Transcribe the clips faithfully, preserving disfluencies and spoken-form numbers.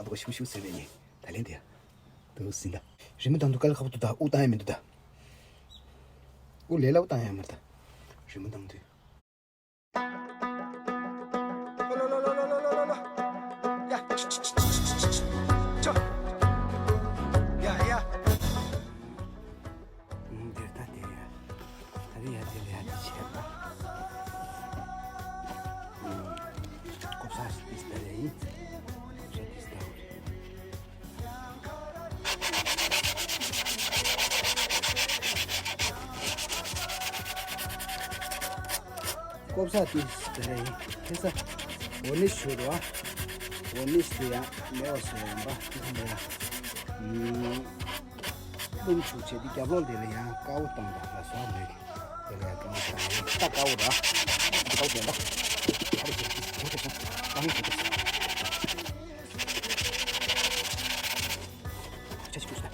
གོ་ཤུ་ཤུ་ཟེར་བས་ཉེ། ད་ལན་དེ་ཡ། དུ་སྲིད་ད། རི་མོ་བཏང་དུས་དཀའ་ལས་ཁག་པོ་འདུག་ད། དབུགས་བཏང་ཡ་མི་འདུག་ད། དབུགས་ལས་སླ་པོ་བཏང་ཡ་མ་རེད་ད། རི་མོ་བཏང་དུས། འདིར་ད་དེ་ཡ། ད་རེས་ཡ་དེ་ལས་ཡ་དེ་བྱས་པ། ཀོབ་ས་ཞིག་དེ་ལྟ་རེད་ཡིན། ཞེས་དེ་ལྟ་བུ་རེད། ཀོབ་ས་དེ་ལྟ་རེད་ཡིན། ཁེ་ས་འོ་ནི་ཞུ་རོ། འོ་ནི་ཞུ་ཡ་མེ་འོ་སོ་ཡ་འབའ་ཁེ་ས་ཡ། ཨུམ། རླུང་འཚུབ་བྱས་ཏེ་རྒྱབ་ལོགས་དེ་ལ་ཡང་དཀར་པོ་བཏང་ད་ལ་སོགས་མེད། དེ་ལ་ཡང་དཀར་པོ་བཏང་ད་དཀར་པོ་ར། དཀར་པོ་བྱས་ད། ཨ་རེ་བྱས་ཏེ་དེ་བྱས་སོང་། དཀར་པོ་བྱས་ཏེ། ཁ་ཆེ་ཁུ་ཤ།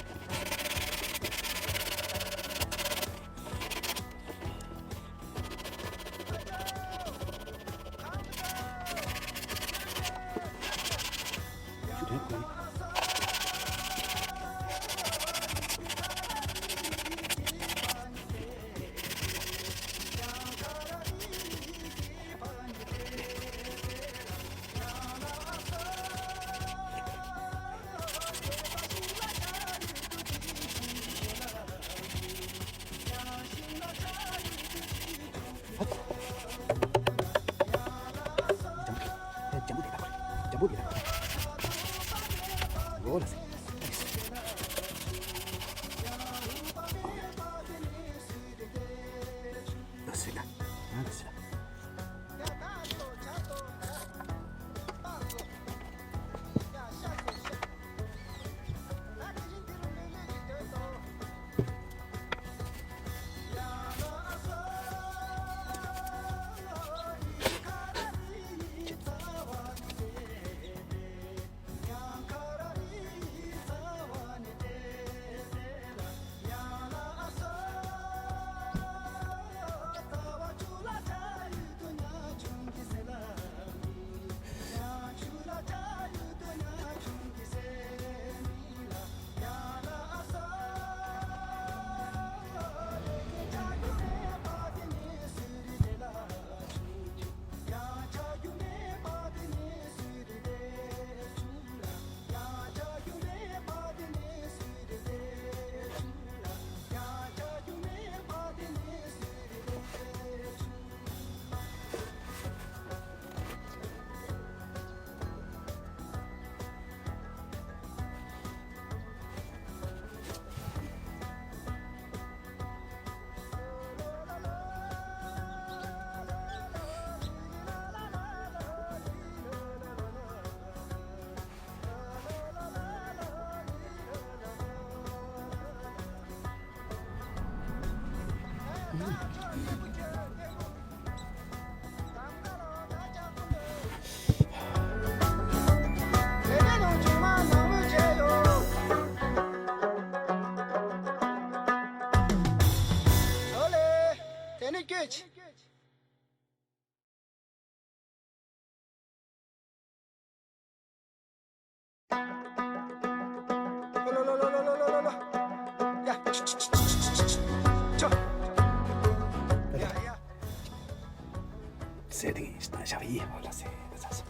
ཟེར་དེ་ཡིན་ཞིག་དང་ཞབས་ཡིན་འོ་ལ་ཟེར་ད་ཚ་སོ།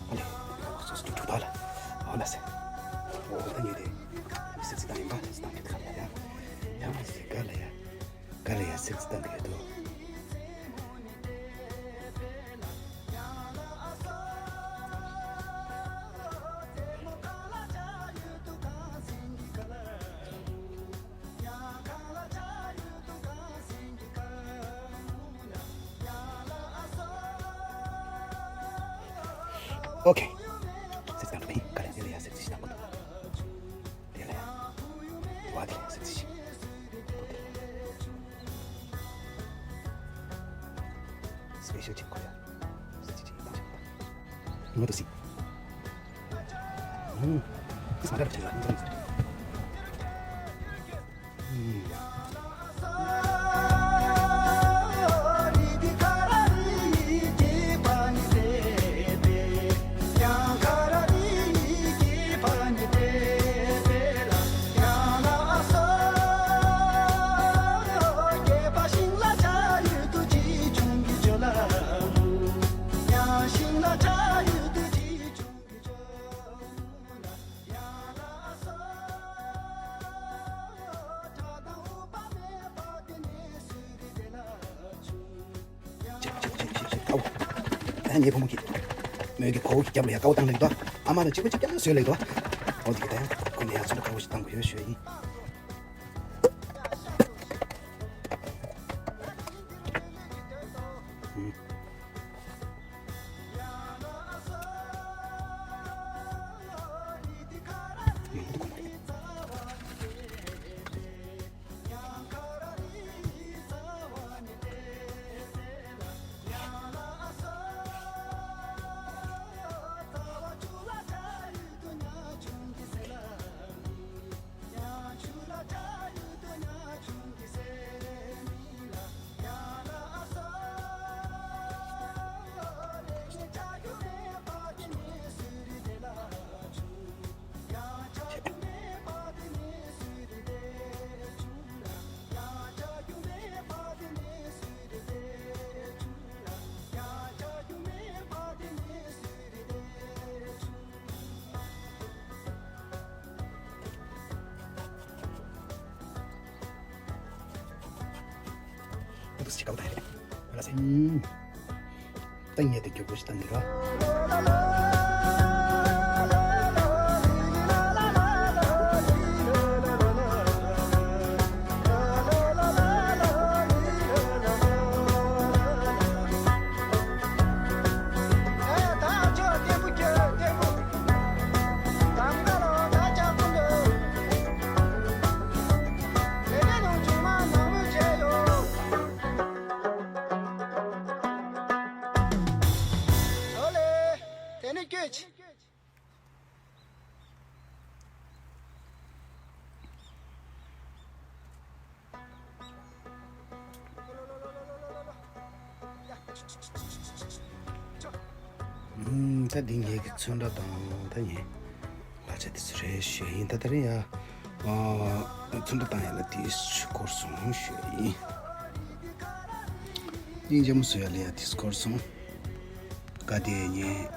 ཨ་ལེ། སོ་སོ་ཀྱི་ཐུག་ཐག་ལ་འོ་ལ་ཟེར། འོ་ད་ཉེ་དེ། སེ་ཚི་དང་ཡིན་པ་སེ་ཚི་དང་གི་ཐག་ལ་ཡ། ཡ་མ་ཟེར་ག་ལ་ཡ། ག་ལ་ཡ་སེ་ཚི་དང་གི་ཡ་དོ། ཨོ་ཁེ། སེ་ཚི་དང་གི་ག་ལ་ཡ་ལ་ཡ་སེ་ཚི་ཞིག་དང་གི་དོ། དེ་ལ་ཡ། དེ་བ་དེ་ལ་ཡ་སེ་ཚི་ཞིག་དོ། དེ་ལ་ཡ། སི་པེ་ཤལ་ཅིག་ཁོ་ཡ། སི་ཅི་ཅི་ཡིན་ད་ཞིག་ད། ང་དུ་སི། ཨུམ། ཁིས་མ་ད་ར་ཁྱེར་ལ་ཡིན་ཙང་ཡིན་ཙང་། ཨུམ། ངའི་བུ་མོ་གིས་མོས་ཀྱི་གོ་བོ་གི་རྒྱབ་ལ་ཡ་ཀ་བ་བཏང་ལེ་འདུག་ཨ་མ་ལ་གཅིག་པ་གཅིག་རྐྱང་བཟོས་ལེ་འདུག་འོ་དེ་གི་ད་ཡང་ཁོ་ནས་ཡང་ཚོན་ཁྲ་དཀར་པོ་ཞིག་བཏང་དགོས་ཡོད་ཞུ་ཡ་ཡིན། འདུག་སེ་ཅིག་དགའ་པོ་ད་རེད། ཨ་ལ་སེ། ཨུམ། ད་ངས་དེ་མགྱོགས་པོ་ཞིག་བཏང་གི་ར། ཨུམ། ད་འདི་ངེད་ཀྱི་ཚོན་ཁྲ་དང་ད་ངེད་ལག་ཆ་དེ་ཚོ་རེད་ཞུ་ཡིན། ད་ད་རེད་ཡ། ཨ། ཚོན་ཁྲ་བཏང་ཡ་ལ་དེ་སྐོར་སོང་ཞུ་ཡིན། སྙིང་རྗེ་མོ་བཟོ་ཡ་ལ་ཡ་དེ་སྐོར་སོང་། ག་དེ་ངེད་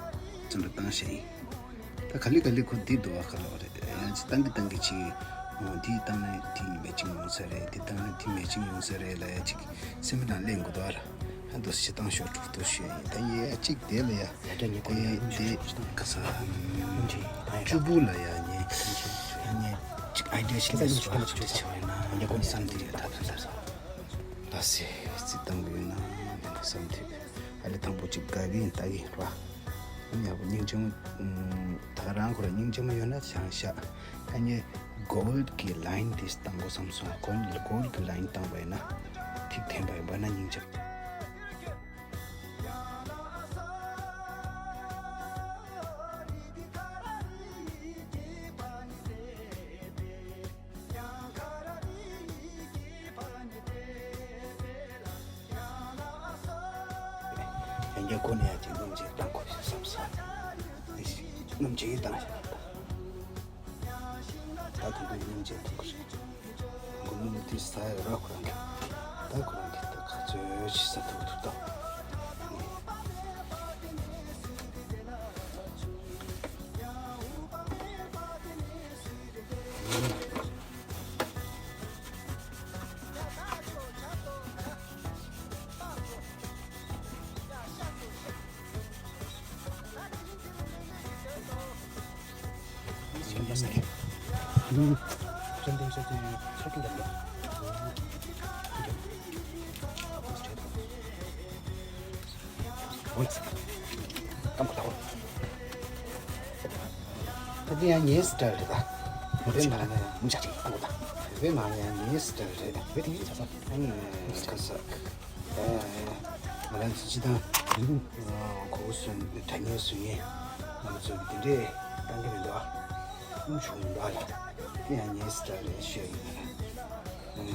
ཚོན་ཁྲ་བཏང་ཞུ་ཡིན། ད་ག་ལེ་ག་ལེ་ཁོ་འདི་འདུག་བ། ག་ལོག་རེད། ཡང་ཅིག་བཏང་གི་བཏང་གི་ཅིག་འོ་འདི་བཏང་ན་འདི་མེ་ཅིང་ཡོང་ས་རེད། འདི་བཏང་ན་འདི་མེ་ཅིང་ཡོང་ས་རེད་ལ་ཡ་ཅིག་སེམས་ནང་གླེང་དགོས་འདུག་བ་ལ། ཨ་འདུག་སེ་བཏང་ཤོག་དྲུག་ཏུ་ཞུ་ཡིན། ད་ཡེ་ཅིག་དེ་ལ་ཡ་ཡ་རྒྱ་ཉེ་པོ་དེ་ཡ་དེ་ག་ས་སྙིང་རྗེ་ད་ཡ་བཅུ་པོ་ལ་ཡ་ཉེ་ཡ་ཉེ་ཅིག་ཨའི་ཌི་ཡ་ཞིག་ཁ་ས་ལ་ཉེ་ཅིག་ཁ་ལ་ཅིག་ཆགས་པ་ཡིན་ན་ཡ་ཉེ་པོ་ནི་བསམ་དེ་ཡ་ད་ད་ད་ས་ད་སེ་རྩིས་བཏང་གི་ཡོད་ན་མེད་ན་བསམ་དེ་ཨ་ལེ་དང་པོ་ཅིག་དགའ་གི་ཡིན། ལྟ་གི་ཡིན་ར། ཡག་པོ་སྙིང་རྗེ་མོ། ད་ག་རང་ཁོ་ར་སྙིང་རྗེ་མོ་ཡོད་ན་བྱང་ཤ། ཨ་ནི་གོལ་གྱི་ལ་ཡིན་དེ་བཏང་དགོས་བསམ་སོང་། གོལ་གོལ་གྱི་ལ་ཡིན་བཏང་བ་ཡིན་ན་ཐིག་འཐེན་པ་ཡིན་པ་ན་སྙིང་རྗེ། ཡང་བསྐྱར་ཁོ་ནས་ཡང་ཅིག་སྣུམ་ཅིག་བཏང་དགོས་ཞེས་བསམ་སོང་། སྣུམ་ཅིག་བཏང་ཞེས། ད་དུང་སྣུམ་ཅིག་བཏང་དགོས་ཞེས། ཁོ་སྣུམ་དེ་ཟ་ཡ་ར་ཁོ་རང་གི། ད་ཁོ་རང་གི་ད་ག་ཚོད་ཅིག་ཟ་ཐུབ་ཐུབ་བཏང་། ད་འདི་ཡང་ངའི་སི་ཊལ་རེད་ད། བོད་པའི་ནང་ལ་ཡང་མུ་ཆ་ཅིག་བཏང་དགོས་ད། བོད་པའི་ནང་ལ་ཡང་ངའི་སི་ཊལ་རེད། བོད་དེ་ཡིན་ཆ་ས། ཨ་ནི་ཁ་ས། ང་རང་ཚོ་སྤྱི་བཏང་གོ་བོ་སོན་དྲ་ཉེ་སུ་ཡིན། ང་ཚོ་འདི་འདྲས་བཏང་གི་མི་འདུག་ཨ། ཨུམ་ཆུང་མི་འདུག་ཨ་ལ། དེ་ཡང་ངའི་སི་ཊལ་རེད་ཤོད་ཡིན་ང་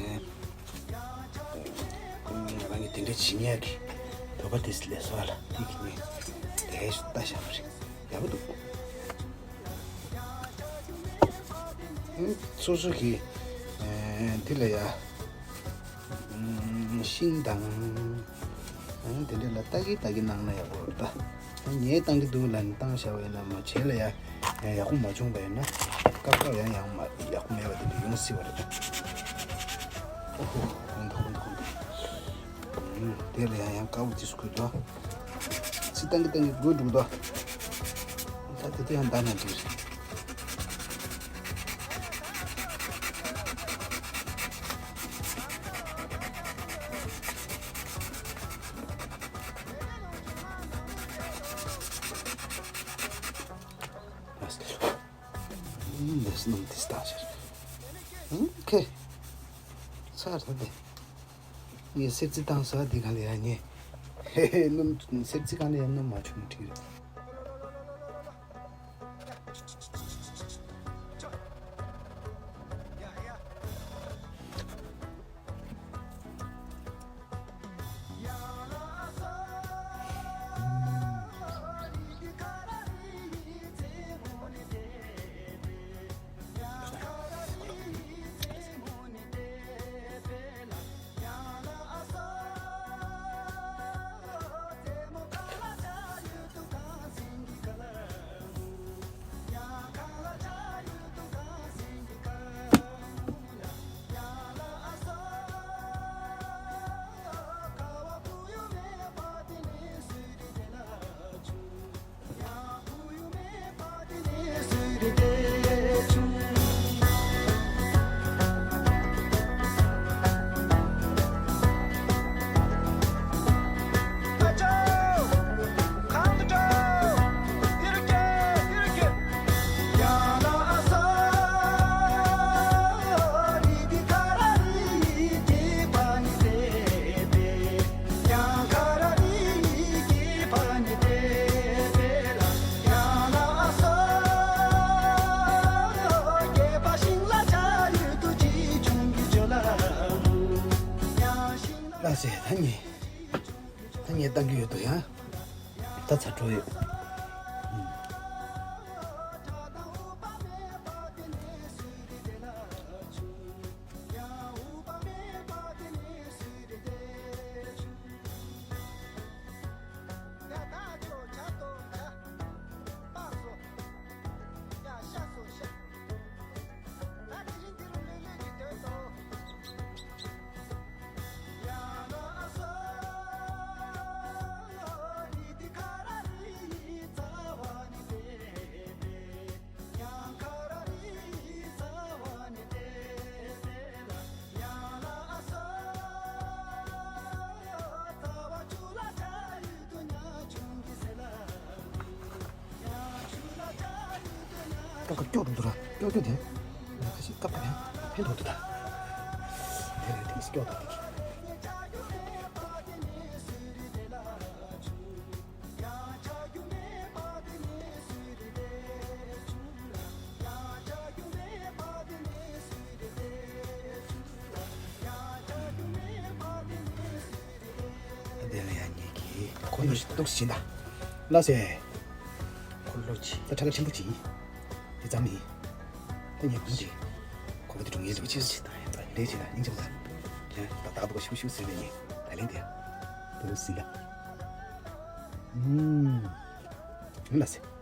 རང་། ང་རང་གི་དེ་འདྲ་བྱེད་མཁན་གྱི་དོ་པ་དེ་ལས་སོ་ལ་དེ་གི་ནས་དེ་ལྟ་བཞག་པ་རེད། ཡག་པོ་འདུག་སོ་སོ་གི་དེ་ལ་ཡ་ཤིང་དང་དེ་འདྲ་ལ་ལྟ་གི་ལྟ་གི་གནང་ན་ཡག་པོ་རེད་ད། ངས་བཏང་གི་འདུག་ལབ་ནས་བཏང་བཞག་པ་ཡིན་ན་མ་བྱས་ལ་ཡ་ཡག་པོ་མ་བྱུང་པ་ཡིན་ན་སྐབས་སྐབས་ཡང་ཡང་མ་ཡག་པོ་མེད་པ་དེ་འདྲ་ཡོང་སྲིད་པ་རེད། ཨོ་ཧོ་ཧོ་འདུག་ཧོ་འདུག་ཧོ་འདུག་དེ་ལ་ཡང་ཡང་དཀར་པོ་དེ་སུ་ཁུལ་དོ། ཚིག་ ཏང་གི་ཏང་གི་སྒོ་འགྲོ་འདུག་ད་དེ་དེ་ཡང་ད་ནས་འགྲིག་རེད། འདི་སྣུམ་དེ་ལྟ་ཞིག་ཨང་ཁེ། ཚར་ད་དེ། ངས་སེར་རྩི་བཏང་ས་འདི་གང་ལ་ཡ་ཉེ། ཧེ་ཧེ་སྣུམ་སེར་རྩི་གང་ལ་ཡ་སྣུམ་མ་བྱུང་ན་འགྲིག་རེད། ལགས་སེ། ད་ངས་ད་ངས་བཏང་གི་ཡོད་དོ། ཡང་ད་ཚར་འགྲོ་ཡོད། སྐབས་སྐབས་སྐྱོ་རུ་འདུག་ར། སྐྱོ་སྐྱོ་དེ། ཁ་ཤས་སྐབས་སྐབས་ཡང་ཕན་ཐོགས་འདུག་ད། དེ་ལས་དེ་སྐྱོ་དང་དེ། དེ་ལ་ཡང་ངེད་ཀྱིས་འཁོར་ལོ་ཞིག་གཏུགས་ཤིག་ད། ལགས་སེ། འཁོར་ལོ་ཅི། ད་ཁྲ་ཁ་ཆེན་པོ་ཅིག་དེ་ཙམ་ཡིན། ད་ངས་བུམ་ཅིག་ཁོ་བོ་དེ་སྒྲུང་ཡིན་འདུག་ཅི་ཞིག་ད་ཡིན་ད་ལས་ཅི་ད་སྙིང་རྗེ་པོ་ད། ད་ད་ད་ཤུ་ཤུ་ཟེར་བས་ངས་ད་ལན་དེ་ཡང་། དེ་རུ་ཟིན་ད། ཨུམ། ཡིན་ལགས་སེ།